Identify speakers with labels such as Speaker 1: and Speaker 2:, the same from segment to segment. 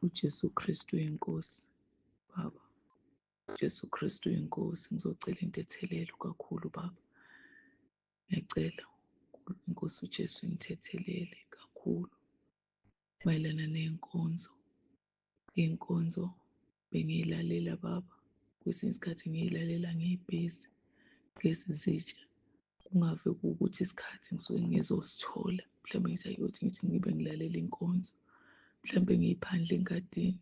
Speaker 1: UJesu Kristu uyiNkosi, Baba. UJesu Kristu uyiNkosi. Ngizocela intethelelo kakhulu, Baba. Ngiyacela iNkosi uJesu ingithethelele kakhulu mayelana ney'nkonzo. Iy'nkonzo bengiyilalela baba, kwesinye isikhathi ngiyilalela ngibhizi ngigeza izitsha, kungave kuwukuthi isikhathi ngisuke ngizosithola. Mhlawumbe ngithi ayiyothi ngithi ngibe ngilalela inkonzo, mhlawumbe ngiphandle engadini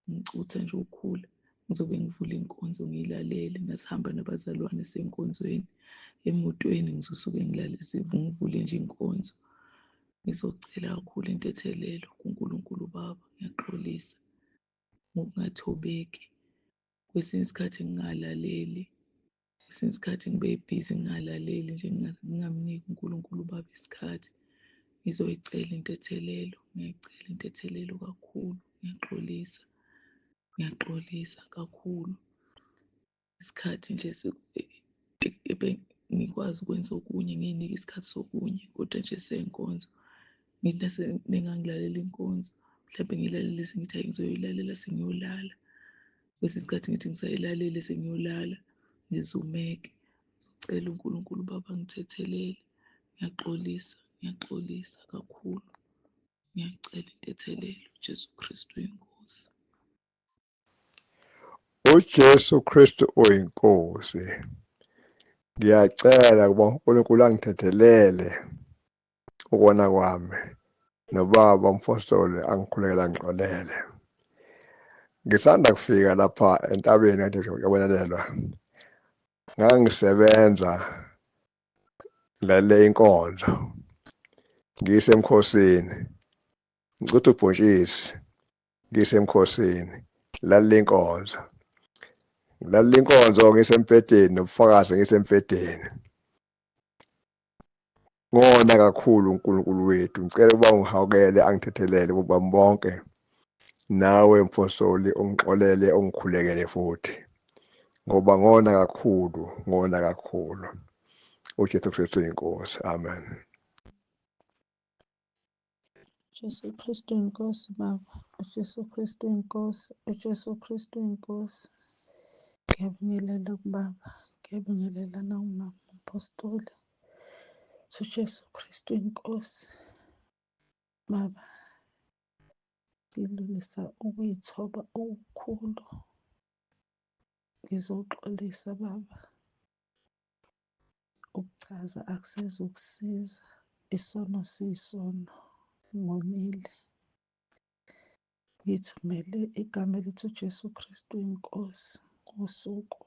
Speaker 1: ngicutha nje ukhula, ngizobe ngivula inkonzo ngiyilalele. Ngasihamba nabazalwane siye enkonzweni, emotweni ngizosuke ngivule nje inkonzo. Ngizocela kakhulu intethelelo kuNkulunkulu uBaba, ngiyaxolisa ngokungathobeki. Kwesinye isikhathi ngingalaleli, kwesinye isikhathi ngibe bhizi ngingalaleli nje ngingamniki uNkulunkulu uBaba isikhathi. Ngizoyicela intethelelo, ngiyayicela intethelelo kakhulu, ngiyaxolisa, ngiyaxolisa kakhulu. Isikhathi nje ngikwazi ukwenza okunye, ngiy'nike isikhathi sokunye kodwa nje sey'nkonzo ngithi nengangilalela inkonzo mhlawumbe ngiyilalele sengithi hhayi ngizoyilalela sengiyolala. Kwesinye isikhathi ngithi ngisayilalele sengiyolala ngizumeke. Ngizocela uNkulunkulu uBaba angithethelele. Ngiyaxolisa, ngiyaxolisa kakhulu. Ngiyacela intethelelo, Jesu Kristu iNkosi.
Speaker 2: UJesu Kristu uyiNkosi. Ngiyacela ukuba uNkulunkulu angithethelele ukona kwami nobaba umfostoli angikhulekela angixolele. Ngisanda kufika lapha entabeni kade ngiyobonelelwa. Ngangisebenza ngilale inkonzo ngisemkhosini ngicutha ubhontshisi ngisemkhosini lalela inkonzo ngilalela inkonzo ngisembhedeni nobufakazi ngisembhedeni ngona kakhulu uNkulunkulu wethu ngicela ukuba ungihawukele angithethelele kubami bonke nawe mfosoli ungixolele ungikhulekele futhi ngoba ngona kakhulu ngona kakhulu uJesu Kristu inkosi amen.
Speaker 3: Jesu Kristu inkosi baba uJesu Kristu inkosi uJesu Kristu inkosi ngiyabingelela kubaba ngiyabingelela nakumama umpostoli uJesu Kristu inkosi baba ngidlulisa ukuyithoba okukhulu ngizoxolisa baba Ukuchaza akusezukusiza, isono siyisono, ngonile. Ngithumele igama elithi uJesu Kristu iNkosi ngosuku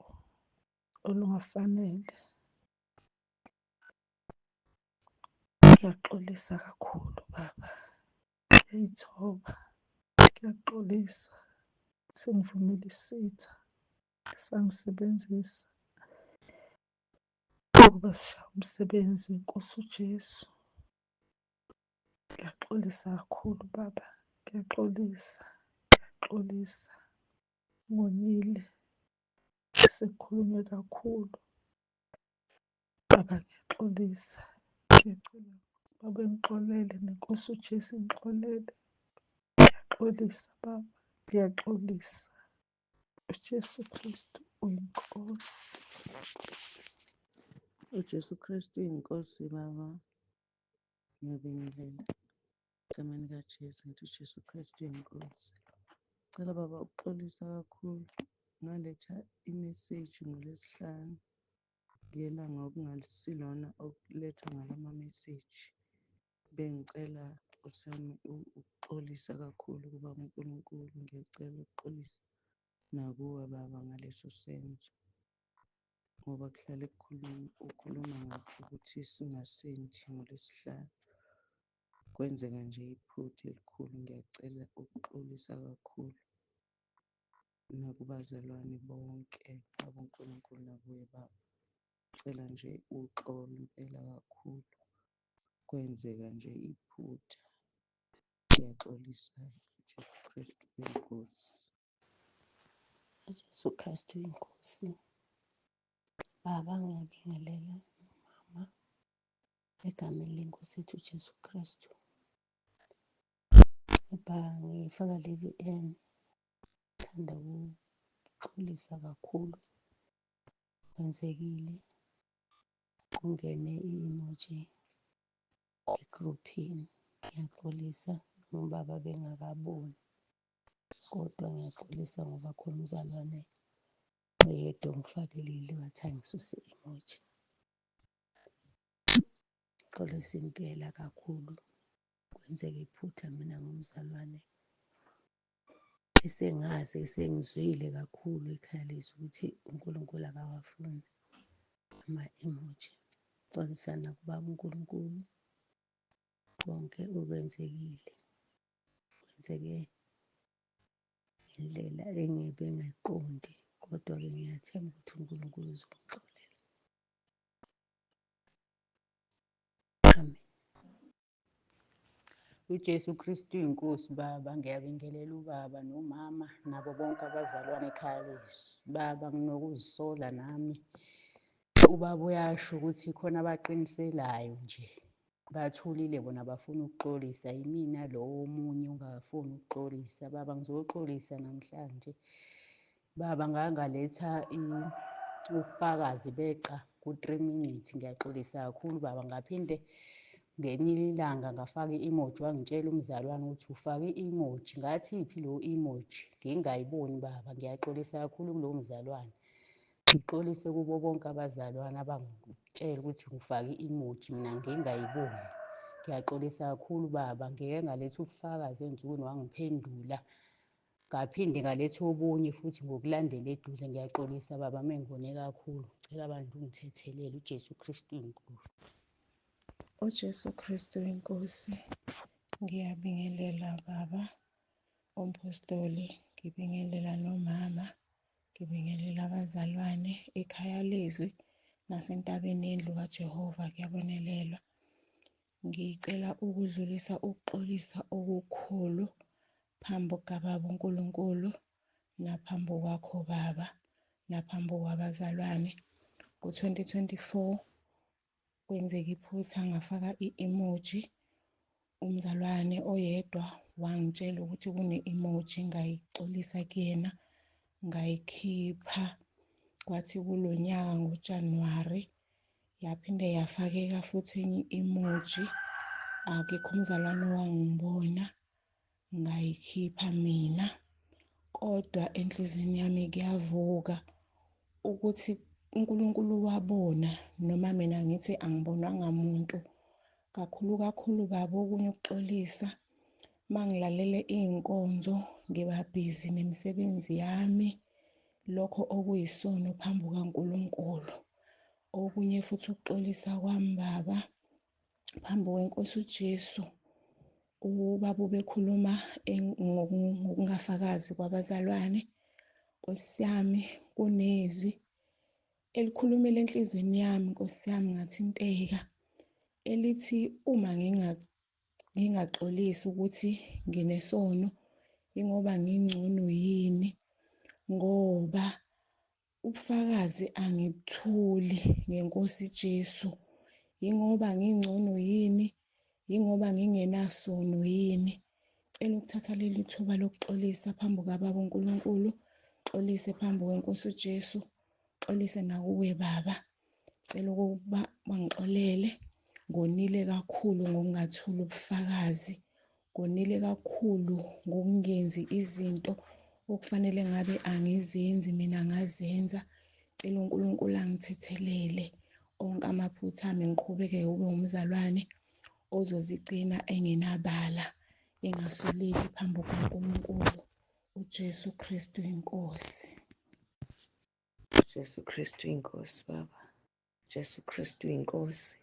Speaker 3: olungafanele. Ngiyaxolisa kakhulu baba, ngiyayithoba, ngiyaxolisa. Sengivumile isitha sangisebenzisa ukuba sishaye umsebenzi wenkosi uJesu. Ngiyaxolisa kakhulu baba, ngiyaxolisa, ngiyaxolisa. Ngonile, sekukhulunywe kakhulu. Baba ngiyaxolisa, ngiyacela baba ngixolele nenkosi uJesu ingixolele. Ngiyaxolisa baba, ngiyaxolisa. UJesu Kristu uyiNkosi.
Speaker 4: UJesu Kristu uyinkosi baba. Ngiyabingelela egameni kaJesu ngithi uJesu Kristu uyinkosi. Cela baba ukuxolisa kakhulu ngaletha imeseji ngoLwesihlanu ngelanga okungalisilona okulethwa ngalama meseji. Bengicela Nkosi yami ukuxolisa kakhulu kubaba uNkulunkulu, ngiyacela ukuxolisa nakuwe baba ngaleso senzo ngoba kuhlale kukhulunywa ukhuluma ngakho ukuthi singasendi ngoLwesihlanu. Kwenzeka nje iphutha elikhulu, ngiyacela ukuxolisa kakhulu nakubazalwane bonke baba uNkulunkulu nakuwe baba. Cela nje uxolo impela kakhulu. Kwenzeka nje iphutha. Ngiyaxolisa Jesu Kristu inkosi.
Speaker 5: Jesu Kristu inkosi. Baba ngiyabingelela mama egameni lenkosi yethu Jesu Kristu. Ngifaka le VN, ngithanda ukuxolisa kakhulu. Kwenzekile kungene i-emoji egruphini. Ngiyaxolisa noma ubaba bengakaboni, kodwa ngiyaxolisa ngoba khona umzalwane oyedwa ongifakelile wathi angisuse i-emoji. Ngixolisa impela kakhulu, kwenzeke iphutha mina ngumzalwane esengazi esengizwile kakhulu ekhaya ukuthi uNkulunkulu akawafuni ama-emoji. Xolisa nakubaba uNkulunkulu, konke okwenzekile kwenzeke ngendlela engibengayiqondi, kodwa-ke ngiyathemba ukuthi uNkulunkulu uzongixolela. Amen.
Speaker 6: UJesu Kristu inkosi baba, ngiyabingelela ubaba nomama nabo bonke abazalwane ekhaya lethu. Baba, nginokuzisola nami. Ubaba uyasho ukuthi khona abaqiniselayo nje, bathulile bona bafuna ukuxolisa. Yimina lowo omunye ongafuni ukuxolisa. Baba, ngizoxolisa namhlanje. Baba, ngangaletha ubufakazi beqa ku-3 minutes. Ngiyaxolisa kakhulu baba. Ngaphinde ngelinye ilanga ngafaka i-emoji, wangitshela umzalwane ukuthi ufake i-emoji. Ngathi iphi lo emoji? Ngingayiboni baba. Ngiyaxolisa kakhulu kulowo mzalwane. Ngixolise kubo bonke abazalwane abangitshela ukuthi ngifake i-emoji mina ngingayiboni. Ngiyaxolisa kakhulu baba. Ngike ngaletha ubufakazi ey'nsukwini wangiphendula. Ngaphinde ngaletha obunye futhi ngokulandela eduze. Ngiyaxolisa baba mengone kakhulu. Ngicela abantu ungithethelele. uJesu Kristu inkosi.
Speaker 7: UJesu Kristu inkosi. Ngiyabingelela baba umpostoli, ngibingelela nomama, ngibingelela abazalwane ekhaya lezwi nasentabeni yendlu kaJehova kuyabonelelwa. Ngicela ukudlulisa ukuxolisa okukhulu phambi kukababa uNkulunkulu naphambi kwakho baba naphambi kwabazalwane. Ngo-2024 kwenzeka iphutha ngafaka i-emoji. Umzalwane oyedwa wangitshela ukuthi kune-emoji, ngayixolisa kuyena ngayikhipha. Kwathi kulo nyaka ngoJanuwari yaphinde yafakeka futhi enye i-emoji, akekho umzalwane owangibona, ngayikhipha mina. Kodwa enhliziyweni yami kuyavuka ukuthi uNkulunkulu wabona, noma mina ngithi angibonwanga muntu. Kakhulu kakhulu baba, okunye ukuxolisa mangilalele iy'nkonzo ngiba busy nemisebenzi yami, lokho okuyisono phambi kukaNkulunkulu. Okunye futhi ukuxolisa kwami baba phambi kwenkosi uJesu, ubaba ubekhuluma ngokungafakazi kwabazalwane. Nkosi yami, kunezwi elikhulumile enhliziyweni yami, Nkosi yami, ngathinteka, elithi uma ngingaxolisi ukuthi nginesono ingoba ngingcono yini, ngoba ubufakazi angibuthuli ngenkosi Jesu, ingoba ngingcono yini, ingoba ngingenasono yini. Cela ukuthatha leli thuba lokuxolisa phambi kukababa uNkulunkulu, xolise phambi kwenkosi uJesu, xolise nakuwe baba. Cela ukuba bangixolele, ngonile kakhulu ngokungathuli ubufakazi, ngonile kakhulu ngokungenzi izinto okufanele ngabe angizenzi mina ngazenza. Cela uNkulunkulu angithethelele onke amaphutha ami, ngiqhubeke ube umzalwane ozozigcina engenabala, engasoleki phambi kukaNkulunkulu. uJesu Kristu inkosi.
Speaker 8: Jesu Kristu inkosi baba. Jesu Kristu inkosi.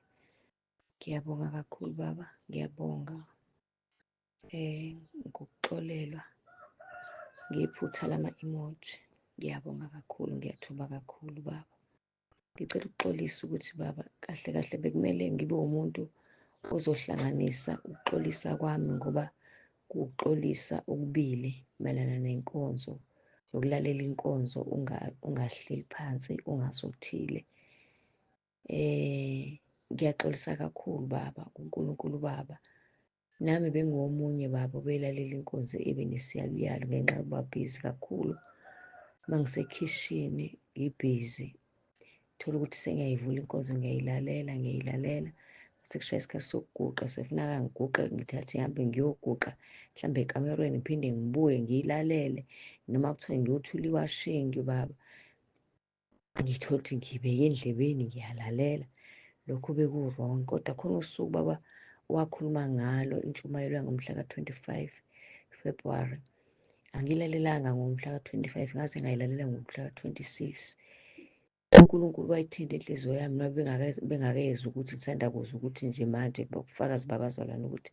Speaker 8: Ngiyabonga kakhulu baba, ngiyabonga ngokuxolelwa ngephutha lama emoji. Ngiyabonga kakhulu, ngiyathoba kakhulu baba. Ngicela ukuxolisa ukuthi baba kahle kahle bekumele ngibe umuntu ozohlanganisa ukuxolisa kwami, ngoba kuwukuxolisa okubili mayelana nenkonzo nokulalela inkonzo ungahleli phansi ungazothile. Ngiyaxolisa kakhulu baba kuNkulunkulu baba. Nami bengiwomunye babo belalela inkonzo ibe nesiyaluyalu ngenxa yokuba bhizi kakhulu. Uma ngisekhishini ngibhizi, thola ukuthi sengiyayivula inkonzo ngiyayilalela ngiyayilalela, sekushaya isikhathi sokuguqa, sekufuneka ngiguqe, ngithathe ngihambe ngiyoguqa mhlawumbe ekamerweni, ngiphinde ngibuye ngiyilalele, noma kuthiwa ngiyothula iwashingi baba, ngithole ukuthi ngibeke endlebeni ngiyalalela. Lokho beku-wrong, kodwa khona usuku baba wakhuluma ngalo intshumayelo yangomhla ka-25 February, angilalelanga ngomhla ka-25, ngaze ngayilalela ngomhla ka-26. UNkulunkulu wayithinta inhliziyo yami noma bengakezwa ukuthi ngisanda kuzwa ukuthi nje manje ubufakazi babazalwane ukuthi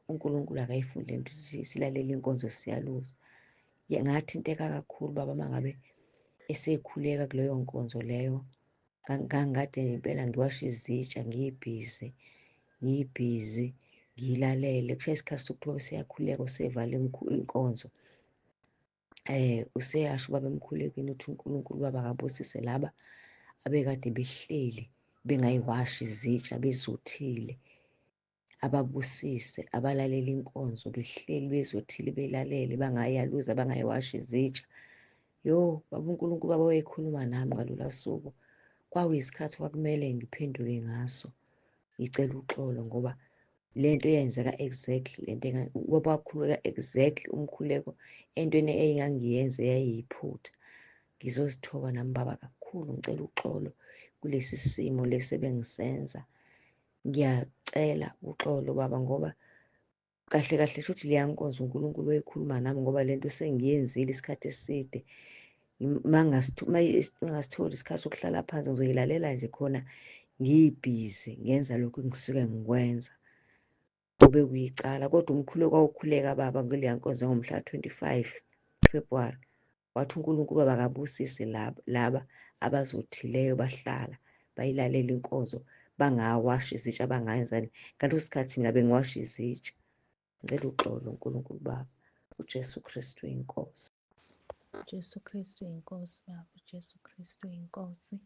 Speaker 8: uNkulunkulu akayifuni le nto silalele inkonzo siyaluza. Ngathinteka kakhulu baba uma ngabe esekhuleka kuleyo nkonzo leyo. Ngangikade impela ngiwasha izitsha ngibhizi, ngibhizi ngiyilalele. Kushaya isikhathi sokuthiwa useyakhuleka usevala inkonzo. Useyasho ubaba emkhulekweni uthi uNkulunkulu baba akabusise laba abekade behleli bengayiwashi izitsha bezothile, ababusise abalalela inkonzo behleli bezothile belalele bangayaluza bangayiwashi izitsha. Yo baba uNkulunkulu baba wayekhuluma nami ngalolu suku, kwakuyisikhathi kwakumele ngiphenduke ngaso ngicela uxolo ngoba lento eyenzeka exactly lento wakhuleka exactly umkhuleko entweni engangiyenze yayiyiphutha. Ngizozithoba nami baba kakhulu, ngicela uxolo kulesi simo lesi ebengisenza. Ngiyacela uxolo baba ngoba kahle kahle shuthi leya nkonzo uNkulunkulu wayekhuluma nami ngoba lento sengiyenzile isikhathi eside. Mangasitholi isikhathi sokuhlala phansi ngizoyilalela nje khona ngibhizi ngenza lokhu engisuke ngikwenza, kube kuyicala. Kodwa umkhuleko wawukhuleka baba kuleya nkonzo ngomhla 25 February, wathi uNkulunkulu baba akabusise laba abazothileyo bahlala bayilalela inkonzo bangawashi izitsha bangayenzani. Ngaleso sikhathi mina bengiwasha izitsha. Ngicela uxolo uNkulunkulu baba, uJesu Kristu inkosi.
Speaker 9: Jesu Kristu inkosi baba, uJesu Kristu inkosi.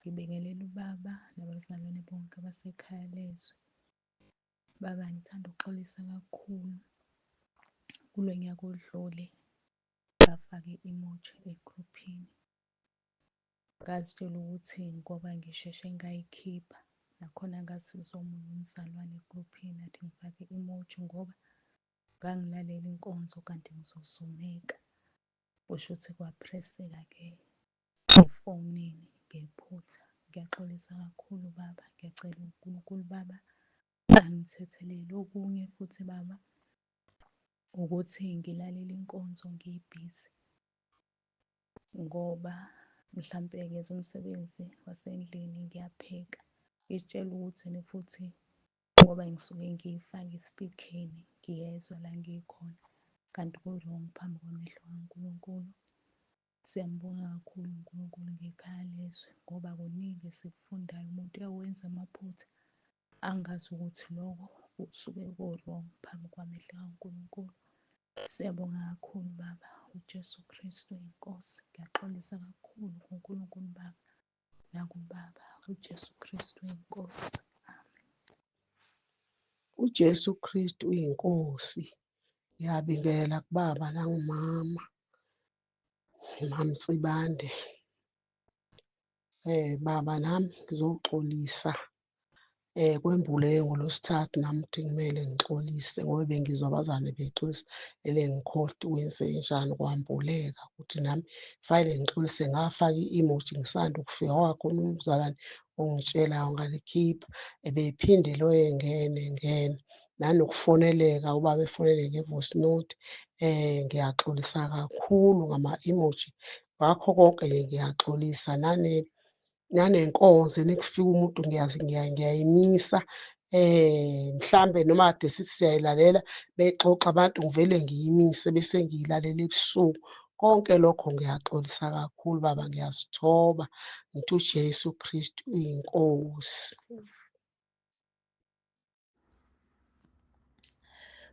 Speaker 9: Ngibingelela ubaba nabazalwane bonke abasekhaya lezwe. Baba, ngithanda ukuxolisa kakhulu kulo nyaka odlule ngafaka i-emoji egruphini. Ngazitshela ukuthi ngoba ngisheshe ngayikhipha, nakhona ngasiza omunye umzalwane egruphini athi ngifake i-emoji ngoba ngangilalela inkonzo kanti ngizozumeka. Kusho ukuthi kwaphreseka-ke efonini ngephutha. Ngiyaxolisa kakhulu baba, ngiyacela uNkulunkulu baba angithethelele. Okunye futhi baba ukuthi ngilalele inkonzo ngibhizi ngoba mhlampe ngenza umsebenzi wasendlini ngiyapheka, ngitshela ukuthi futhi ngoba ngisuke ngiyifake esipikheni ngiyezwa la ngikhona, kanti ku-wrong phambi kwamehlo kaNkulunkulu. Siyambonga kakhulu uNkulunkulu ngekhaya lezwe ngoba kuningi esikufundayo. Umuntu uyawenza amaphutha angazi ukuthi lokho kusuke ku-wrong phambi kwamehlo kaNkulunkulu. Siyabonga kakhulu baba, uJesu Kristu inkosi. Ngiyaxolisa kakhulu kuNkulunkulu baba nakubaba uJesu Kristu inkosi. Amen.
Speaker 10: UJesu Kristu uyinkosi. Ngiyabingelela kubaba nangumama, Mamsibande. Baba nami ngizoxolisa kwembuleke ngolwesithathu nami ukuthi kumele ngixolise ngoba bengizwa abazalwane bexolisa ele ngikhohlwa kwenzenjani, kwambuleka ukuthi nami fanele ngixolise. Ngafaka i-emoji ngisanda ukufika, kwakhona umzalwane ongitshelayo ngalikhipha, ebephinde loyo engene ngene nanokufoneleka ubaba efonele nge-voice note. Ngiyaxolisa kakhulu ngama-emoji, ngakho konke nje ngiyaxolisa. Nanenkonzo nekufika umuntu ngiyayimisa, mhlambe noma kade sithi siyayilalela bexoxa abantu ngivele ngiyimise bese ngiyilalela ebusuku. Konke lokho ngiyaxolisa kakhulu baba, ngiyazithoba ngithi uJesu Kristu uyinkosi.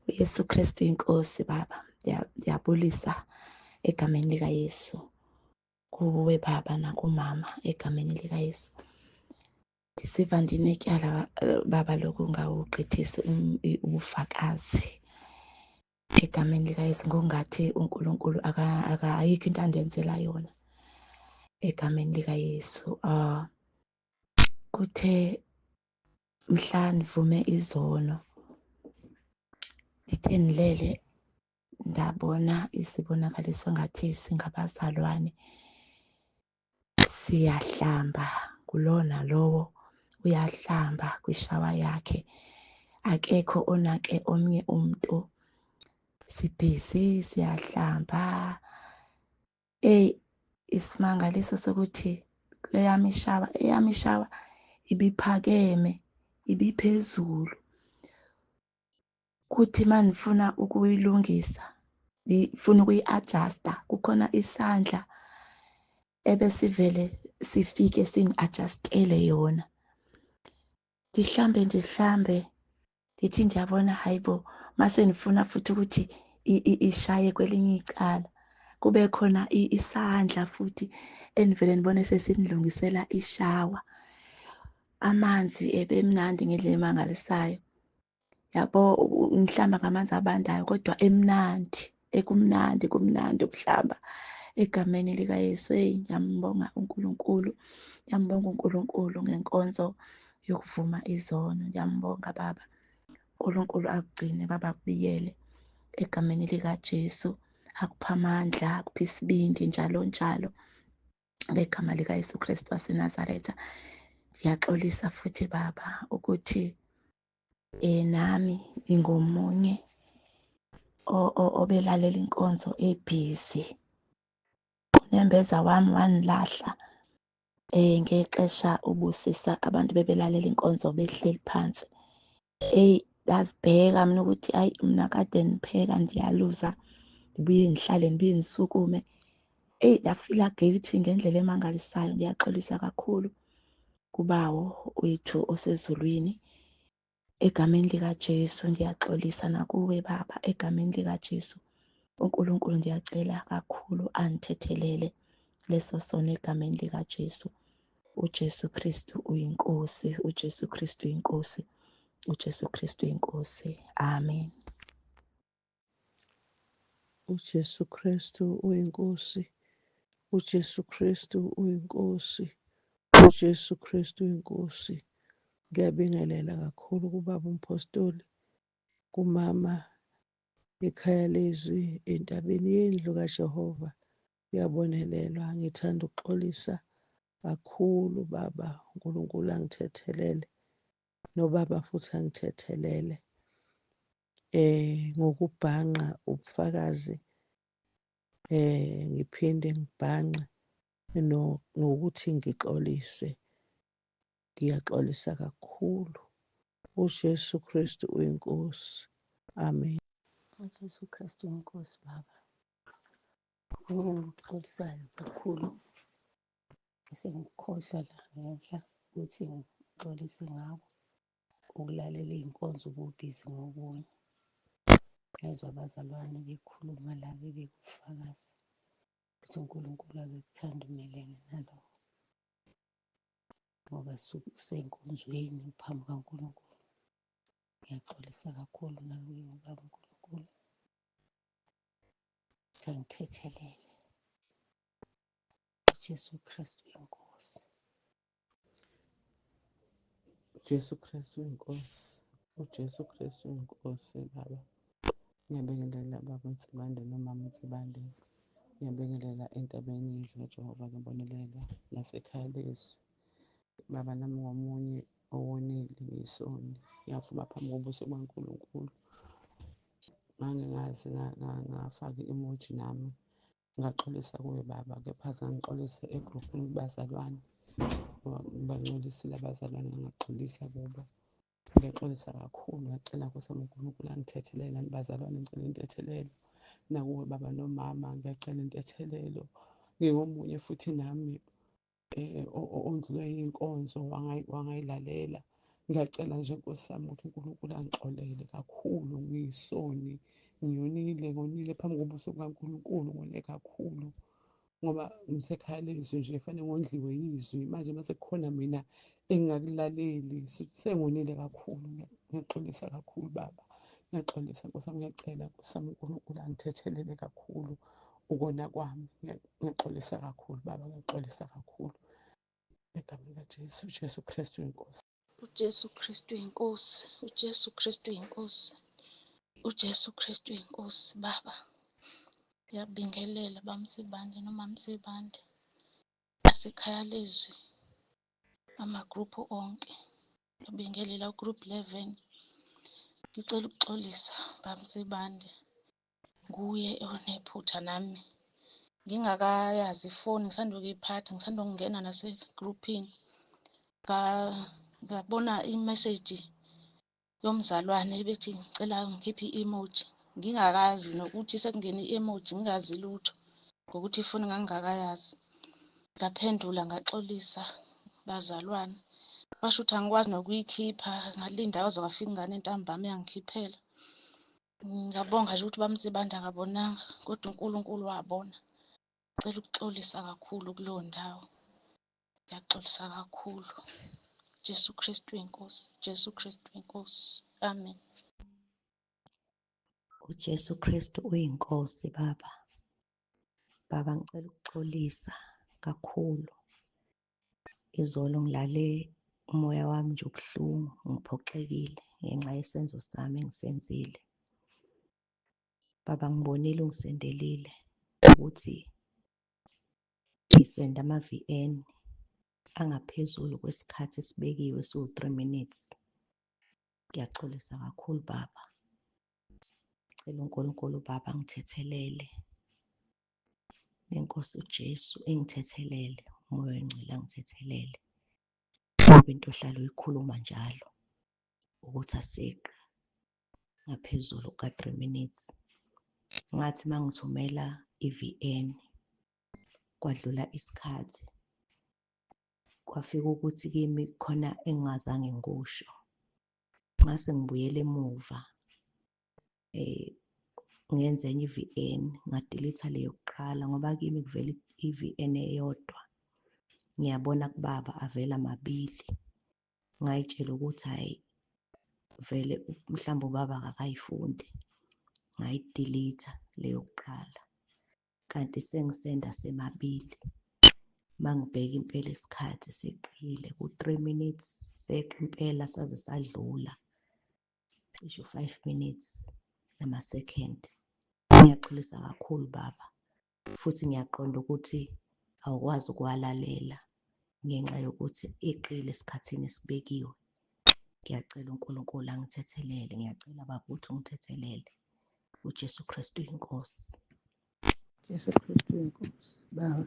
Speaker 11: uJesu Kristu inkosi baba, ngiyabulisa egameni likaYesu kuwe baba nakumama egameni likaYesu. Ndisiva ndinetyala baba lokungawugqithisi ubufakazi egameni likaYesu, ngokungathi uNkulunkulu ayikho into andenzela yona egameni likaYesu. Kuthe mhla ndivume izono, ndithe ndilele ndabona isibonakaliso ngathi singabazalwane siyahlamba, ngulowo nalowo uyahlamba kwishawa yakhe, akekho onake omnye umntu. Sibhizi siyahlamba. Eyi, isimangaliso sokuthi kweyam ishawa, eyam ishawa ibiphakeme, ibiphezulu. Kuthi uma ndifuna ukuyilungisa, ndifuna ukuyi-adjusta, kukhona isandla ebesivele sifike singi-adjustele yona. Ndihlambe ndihlambe, ndithi ndiyabona hayi bo, mase ndifuna futhi ukuthi ishaye kwelinye icala, kube khona isandla futhi endivele ndibone sesindilungisela ishawa. Amanzi ebemnandi ngendlela emangalisayo. Yabo, ngihlamba ngamanzi abandayo kodwa emnandi, ekumnandi, kumnandi ukuhlamba egameni likaYesu. Eyi, ngiyambonga uNkulunkulu, ngiyambonga uNkulunkulu ngenkonzo yokuvuma izono. Ngiyambonga Baba. uNkulunkulu akugcine Baba, akubiyele egameni likaJesu, akuphe amandla, akuphe isibindi njalo njalo ngegama likaYesu Kristu waseNazaretha. Ngiyaxolisa futhi Baba ukuthi nami ngingomunye obelalela inkonzo ebhizi. Unembeza wami wanilahla ngexesha ubusisa abantu bebelalela inkonzo behleli phansi. Eyi, ngazibheka mina ukuthi ayi mina kade ngipheka ndiyaluza, ngibuye ngihlale, ngibuye ngisukume. Eyi, ngafila guilty ngendlela emangalisayo. Ngiyaxolisa kakhulu kuBawo wethu osezulwini. Egameni likaJesu ngiyaxolisa nakuwe Baba, egameni likaJesu. uNkulunkulu ngiyacela kakhulu angithethelele leso sono egameni likaJesu. UJesu Kristu uyiNkosi, uJesu Kristu uyiNkosi, uJesu Kristu uyiNkosi. Amen.
Speaker 3: UJesu Kristu uyiNkosi, uJesu Kristu uyiNkosi, uJesu Kristu uyiNkosi. Ngiyabingelela kakhulu kubaba uMphostoli, kumama ekhaya lezwi entabeni yendlu kaJehova. Kuyabonelelwa. Ngithanda ukuxolisa kakhulu baba, uNkulunkulu angithethelele nobaba futhi angithethelele ngokubhanqa ubufakazi, ngiphinde ngibhanqe nokuthi ngixolise. Ngiyaxolisa kakhulu. UJesu Kristu uyiNkosi. Amen.
Speaker 5: UJesu Kristu uyiNkosi Baba. Kuningi engikuxolisayo kakhulu esengikukhohlwa la ngenhla ukuthi ngixolise ngako ukulalela iy'nkonzo ububhizi ngokunye. Ngezwa abazalwane bekhuluma la bebekufakaza ukuthi uNkulunkulu akekuthandi umelene nalokho ngoba suke usey'nkonzweni uphambi kaNkulunkulu. Ngiyaxolisa kakhulu nakuye ubaba uNkulunkulu ukuthi angithethelele. UJesu Kristu inkosi.
Speaker 12: UJesu Kristu inkosi. UJesu Kristu inkosi baba. Ngiyabingelela baba uNsibande nomama uNsibande. Ngiyabingelela entabeni yendlu kaJehova ngibonelelwa nasekhaya lezwi. Baba nami ngomunye owonile ngiyisoni. Ngiyavuma phambi kobuso bukaNkulunkulu. Ngangingazi ngafaka i-emoji nami ngaxolisa kuwe baba kepha zangixolisa egruphini kubazalwane ngibangcolisile abazalwane ngangaxolisa kubo. Ngiyaxolisa kakhulu ngiyacela Nkosi yami uNkulunkulu angithethelele nani bazalwane ngicela intethelelo nakuwe baba nomama ngiyacela intethelelo. Ngingomunye futhi nami ondlulwe yinkonzo wangayilalela. Ngiyacela nje Nkosi yami ukuthi uNkulunkulu angixolele kakhulu ngiyisoni ngiyonile ngonile phambi kobuso bukaNkulunkulu ngone kakhulu ngoba ngisekhaya lezwi nje fanele ngondliwe yizwi manje mase kukhona mina Engingakulaleli sengonile kakhulu. Ngiyaxolisa kakhulu baba, ngiyaxolisa Nkosi yami, ngiyacela Nkosi yami uNkulunkulu angithethelele kakhulu ukona kwami. Ngiyaxolisa kakhulu baba, ngiyaxolisa kakhulu. Egameni likaJesu, uJesu Kristu inkosi.
Speaker 13: UJesu Kristu inkosi, uJesu Kristu inkosi, uJesu Kristu inkosi baba. Ngiyabingelela bamsibande nomamsibande nasekhaya lezwi amagruphu onke. Ngiyabingelela ugroup 11. Ngicela ukuxolisa bamsibande, nguye onephutha nami ngingakayazi ifoni, ngisanda ukuyiphatha, ngisanda ukungena nasegruphini, ngabona imeseji yomzalwane ebethi ngicela ngikhiphe i-emoji, ngingakazi nokuthi sekungene i-emoji, ngingazi lutho ngokuthi ifoni ngangingakayazi. Ngaphendula ngaxolisa bazalwane, kwasho ukuthi angikwazi nokuyikhipha, ngalinda kwaze kwafika ingane ntambama yangikhiphela. Ngabonga nje ukuthi bamsibanda akabonanga, kodwa uNkulunkulu wabona. Ngicela ukuxolisa kakhulu kuleyo ndawo, ngiyaxolisa kakhulu. Jesu Kristu inkosi, Jesu Kristu inkosi. Amen.
Speaker 5: UJesu Kristu uyinkosi baba. Baba ngicela ukuxolisa kakhulu. Izolo ngilale umoya wami nje ubuhlungu, ngiphoxekile ngenxa yesenzo sami engisenzile. Baba ngibonile ungisendelile ukuthi ngisenda ama-VN angaphezulu kwesikhathi esibekiwe esiwu-3 minutes. Ngiyaxolisa kakhulu baba. Cela uNkulunkulu baba angithethelele. Nenkosi uJesu ingithethelele, uMoya oNgcwele angithethelele. Ngoba into ohlala uyikhuluma njalo ukuthi aseqi ngaphezulu kuka-3 minutes. Ngathi uma ngithumela i-VN kwadlula isikhathi, kwafika ukuthi kimi khona engingazange ngikusho. Ngase ngibuyela emuva ngenze enye i-VN, ngadelitha le yokuqala ngoba kimi kuvela i-VN eyodwa. Ngiyabona kubaba avela mabili. Ngayitshela ukuthi hhayi vele mhlawumbe ubaba akakayifundi, ngayidelitha le yokuqala. Kanti sengisenda semabili. Mangibheka impela isikhathi seqile ku-3 minutes, seqa impela saze sadlula cishe u-5 minutes nama-second. Ngiyaxolisa kakhulu baba, futhi ngiyaqonda ukuthi awukwazi ukuwalalela ngenxa yokuthi eqile esikhathini esibekiwe. Ngiyacela uNkulunkulu angithethelele, ngiyacela baba ukuthi ungithethelele. uJesu Kristu inkosi.
Speaker 14: Jesu Kristu inkosi. Baba,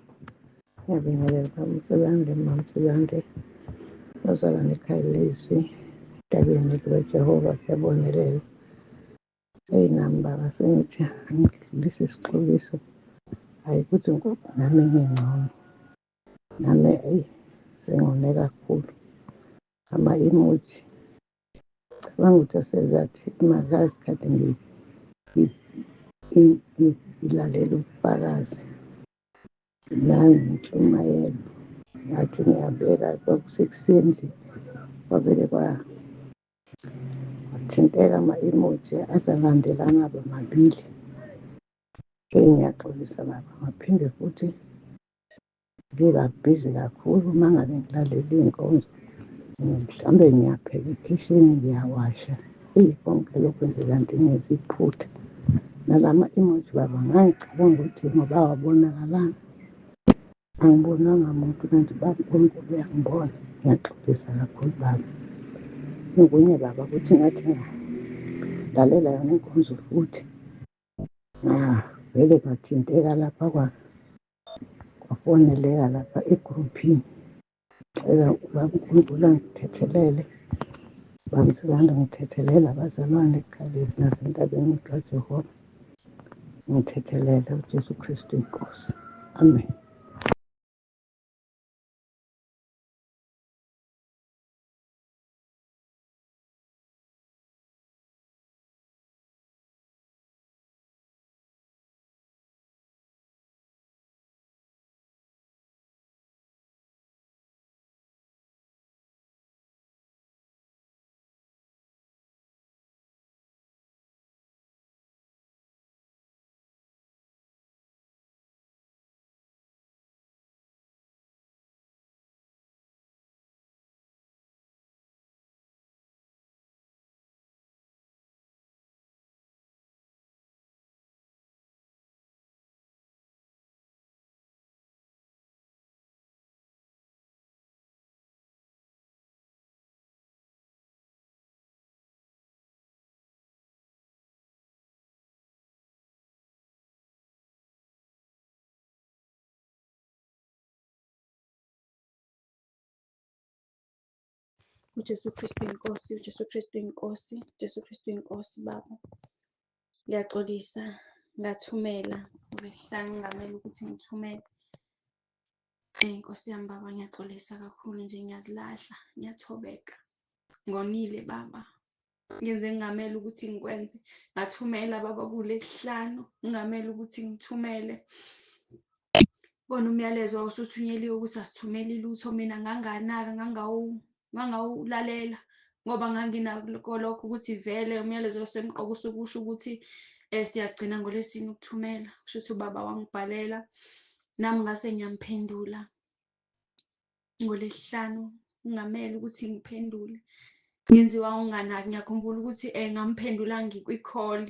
Speaker 14: ngiyabingelela baba Msibande, mama Msibande, bazalwane ekhaya lezwi, entabeni likaJehova kuyabonelela. Eyi nami baba sengithi angidlulise isixoliso, hhayi ukuthi nami ngingcono, nami eyi sengone kakhulu. Ama-emoji cabanga ukuthi asezathi makasikhathi ngilalela ubufakazi nangintshumayelo, ngathi ngiyabeka kwakusekuseni nje kwavele kwathinteka ama-emoji aze alandelana abe mabili. Eyi ngiyaxolisa baba, ngaphinde futhi ngiba bhizi kakhulu uma ngabe ngilalela iy'nkonzo, mhlawumbe ngiyapheka ekhishini ngiyawasha. Eyi konke lokhu nje kanti ngenza iphutha. Nalama emoji baba ngangicabanga ukuthi ngoba awabonakalanga, angibonanga muntu kanti baba uNkulunkulu uyangibona. Ngiyaxolisa kakhulu baba. Okunye baba ukuthi ngathi ngalalela yona inkonzo futhi ngavele ngathinteka lapha kwafoneleka lapha egruphini. Cela ubaba uNkulunkulu angithethelele, bamsilanda ngithethelele abazalwane eKhalezi nasentabeni kaJehova. Ngithethelele uJesu Kristu inkosi. Amen.
Speaker 15: UJesu Kristu inkosi, uJesu Kristu inkosi, uJesu Kristu inkosi baba. Ngiyaxolisa ngathumela ngoLwesihlanu ngingamele ukuthi ngithumele. Nkosi yami baba, ngiyaxolisa kakhulu nje ngiyazilahla, ngiyathobeka. Ngonile baba. Ngenze ngingamele ukuthi ngikwenze. Ngathumela baba kuLwesihlanu, ngingamele ukuthi ngithumele. Kona umyalezo wawusuthunyeliwe ukuthi asithumeli lutho, mina nganganaka, ngangawulalela ngoba nganginako lokho ukuthi vele umyalezo osemqoka usukusho ukuthi siyagcina ngoLwesine ukuthumela. Kusho ukuthi ubaba wangibhalela, nami ngase ngiyamphendula ngoLwesihlanu, kungamele ukuthi ngiphendule. Ngenziwa ukunganaki, ngiyakhumbula ukuthi ngamphendula ngikwi-call,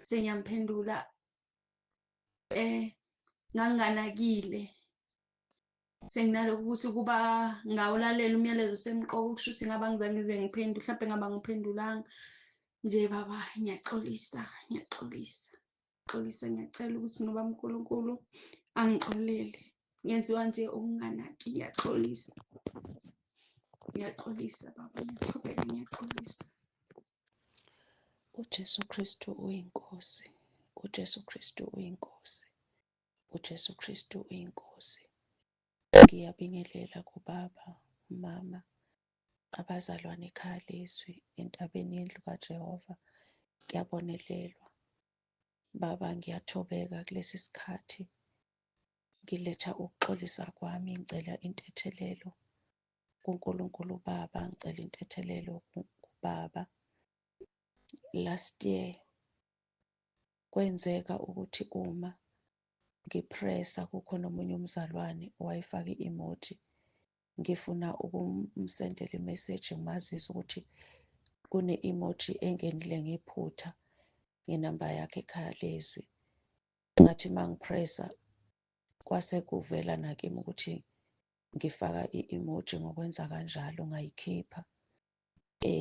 Speaker 15: sengiyamphendula nganginganakile. Senginalokhu ukuthi ukuba ngawulalela umyalezo osemqoka, kusho ukuthi ngabe angizange ngize ngiphendule, mhlampe ngabe angiphendulanga. Nje baba, ngiyaxolisa, ngiyaxolisa, xolisa, ngiyacela ukuthi nobaba uNkulunkulu angixolele. Ngenziwa nje ukunganaki, ngiyaxolisa. Ngiyaxolisa baba, ngiyathobeka, ngiyaxolisa.
Speaker 16: UJesu Kristu uyiNkosi, uJesu Kristu uyiNkosi, uJesu Kristu uyiNkosi. Ngiyabingelela kubaba, umama, abazalwane ekhaya lezwi entabeni yendlu kaJehova. Ngiyabonelelwa. Baba, ngiyathobeka kulesi sikhathi. Ngiletha ukuxolisa kwami, ngicela intethelelo kuNkulunkulu Baba, ngicela intethelelo kubaba. Last year kwenzeka ukuthi uma ngipressa kukhona omunye umzalwane owayefake i-emoji, ngifuna ukumsendela imeseji ngimazise ukuthi kune-emoji engenile ngephutha ngenamba yakhe ekhaya lezwi. Ngathi uma ngipressa kwase kuvela nakimi ukuthi ngifaka i-emoji, ngokwenza kanjalo ngayikhipha.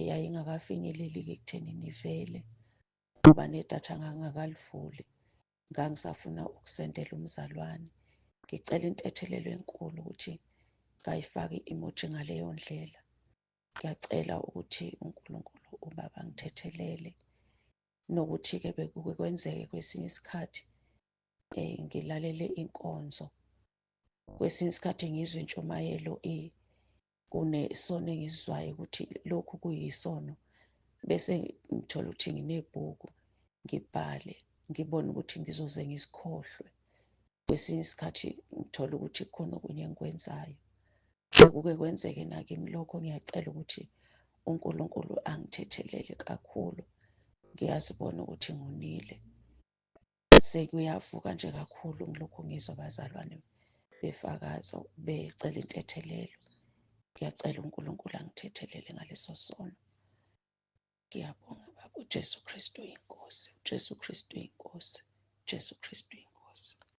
Speaker 16: Yayingakafinyeleli-ke ekuthenini ivele ngoba nedatha ngangingakalivuli, ngangisafuna ukusendela umzalwane. Ngicela intethelelo enkulu ukuthi ngayifaka i-emoji ngaleyo ndlela. Ngiyacela ukuthi uNkulunkulu ubaba angithethelele, nokuthi-ke bekuke kwenzeke kwesinye isikhathi ngilalele inkonzo, kwesinye isikhathi ngizwe intshumayelo kunesono engisizwayo ukuthi lokhu kuyisono, bese ngithola ukuthi nginebhuku ngibhale, ngibone ukuthi ngizoze ngisikhohlwe. Kwesinye isikhathi ngithola ukuthi kukhona okunye engikwenzayo. Bekuke kwenzeke nakimi lokho, ngiyacela ukuthi uNkulunkulu angithethelele kakhulu. Ngiyazibona ukuthi ngonile. Sekuyavuka nje kakhulu ngilokhu ngizwa abazalwane befakaza becela intethelelo. Ngiyacela uNkulunkulu angithethelele ngaleso sono. Ngiyabonga baba, uJesu Kristu uyinkosi, uJesu Kristu uyinkosi, uJesu Kristu uyinkosi.